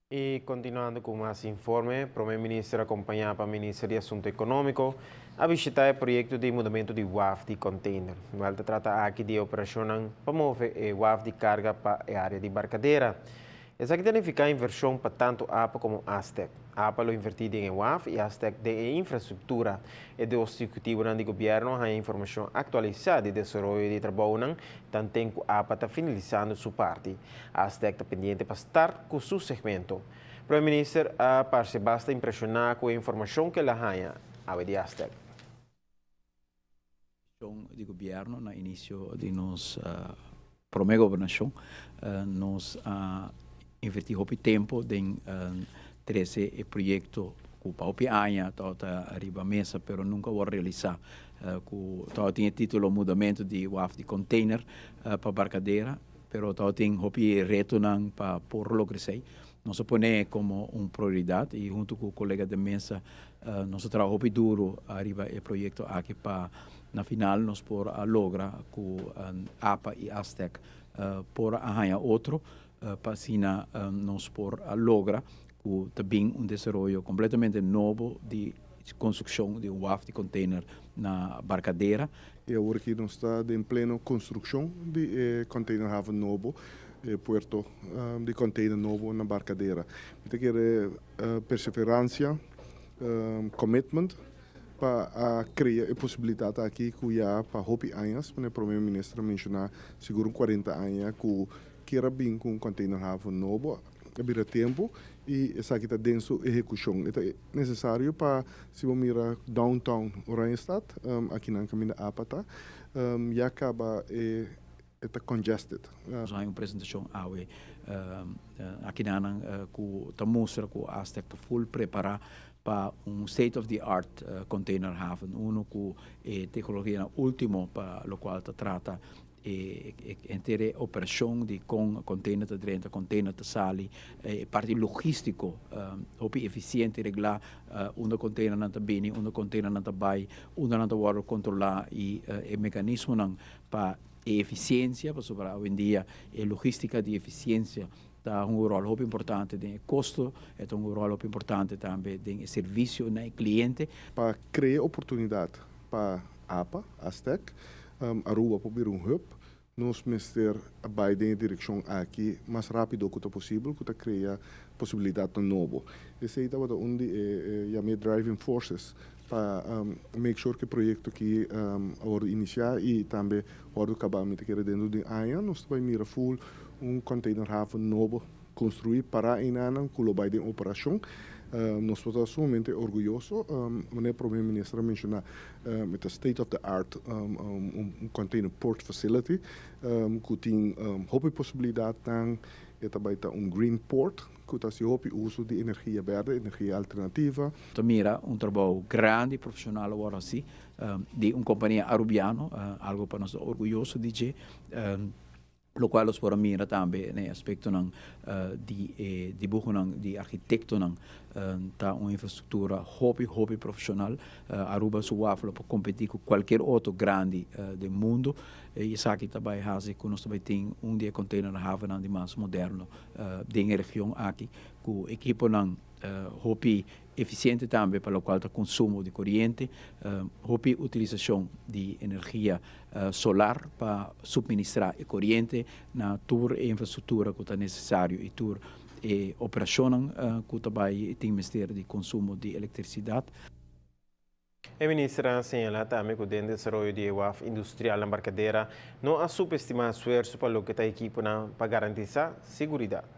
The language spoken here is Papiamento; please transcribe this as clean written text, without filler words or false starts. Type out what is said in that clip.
I kontinuando ku mas informe, Prome Minister akompañá pa Minister di Asuntu Ekonómiko a bishitá e proyekto di mudamentu di waf di kònteiner. Wèl ta trata aki di e operashonnan pa move e waf di karga pa e área di Barkadera. Esaki ta nifiká invershon pa tantu apa komo Astec. Apa lo invertí den e waf i Astec den e infrastruktura. E dos ehekutivonan di gobièrnu a haña informashon aktualisá di desaroyo di e trabounan tanten ku apa ta finalisando su parti. Astec ta pendiente pa start ku su segmento. Prome Minister a parse basta impreshoná ku e informashon ku el a haña awe di Astec. Di gobierno na inicio di nos prome gobernacion nos a inverti hopi tempo den trece e proyecto cu pa hopi aña tabata riba mesa pero nunca a worde realisa, cu tabatin e titulo Mudamento di Waf di Container pa Barcadera. Pero tabatin hopi retonan pa por logra esei. Nos a pone como un prioridad y hunto cu colega de mesa nos a traha hopi duro ariba e proyecto aki pa na final nos por a logra cu apa y Astec por a haña otro pa asina nos por a logra cu ta bin un desaroyo completamente nobo di construccion di un waf di container na Barcadera. I awor aki nos ta den pleno construccion di e containerhaven nobo, e puerto di container nobo na Barcadera. Mi ta kere perseverancia, commitment pa a crea e posibilidad aki cu ya pa hopi añas, manera Prome Minister a menciona, sigur un 40 aña cu kier a bin cu un containerhaven nobo. A bira tempu i esaki ta den su ehekushon. E ta nesesario pa si bo mira downtown Oranjestad, akinan kaminda apa ta, ya kaba e ta congested. Nos a haña un presentashon awe akinanan ku ta mustra ku Astec ta full prepará pa un state of the art container haven, unu ku e teknologianan ultimo pa lokual ta trata e henter e operashon di kon container ta drenta, container ta sali, e parti logístiko hopi efisiente reglá unda containernan ta bini, unda containernan ta bai, unda nan ta wòrdu kontrolá i e mekanismonan pa e efisiensia, pasobra awendia e logístika di efisiensia ta hunga un ròl hopi importante den e kosto, e ta hunga un ròl hopi importante tambe den e servisio na e kliente. Pa krea oportunidat pa apa, Astec, Aruba por bira un hub, nos mester a bai den e direkshon aki mas rápido ku ta posibel, ku ta krea posibilidatnan nobo. Esei tabata un di e yam'é driving forces pa make sure ku e proyekto aki a wòrdu inisiá i tambe wòrdu kabá. Mi ta kere dentro di un aña nos ta bai mira full un containerhaven nobo konstruí pará einanan ku lo bai den operashon. Nos por ta sumamente orguyoso, manera Prome Minister a menshoná, e ta state of the art un container port facility ku tin hopi posibilidatnan. E ta bai ta un green port ku ta hasi hopi uso di energia berde, energia alternativa. Ta mira un trabou grandi profesional a wòrdu hasi di un kompania Arubiano, algo pa nos ta orguyoso di dje. Locual nos por a mira tambe na e aspectonan di e dibuhonan di arquitectonan ta un infrastructura hopi hopi profesional. Aruba su waf lo por competi cu cualkier otro grandi den mundo y esaki ta bay haci cu nos ta bay tin un di e containerhavennan di mas moderno den e region aki cu equiponan hopi eficiente tambe pa locual ta consumo di coriente, hopi utilisacion di energia solar pa subministra e coriente na tur e infrastructura cu ta necesario y tur e operacionnan cu ta bay tin mester di consumo di electricidad. E minister a señala tambe cu den desaroyo di e waf industrial na Barcadera no a subestima esfuerso pa loke ta ekiponan pa garantisa siguridad.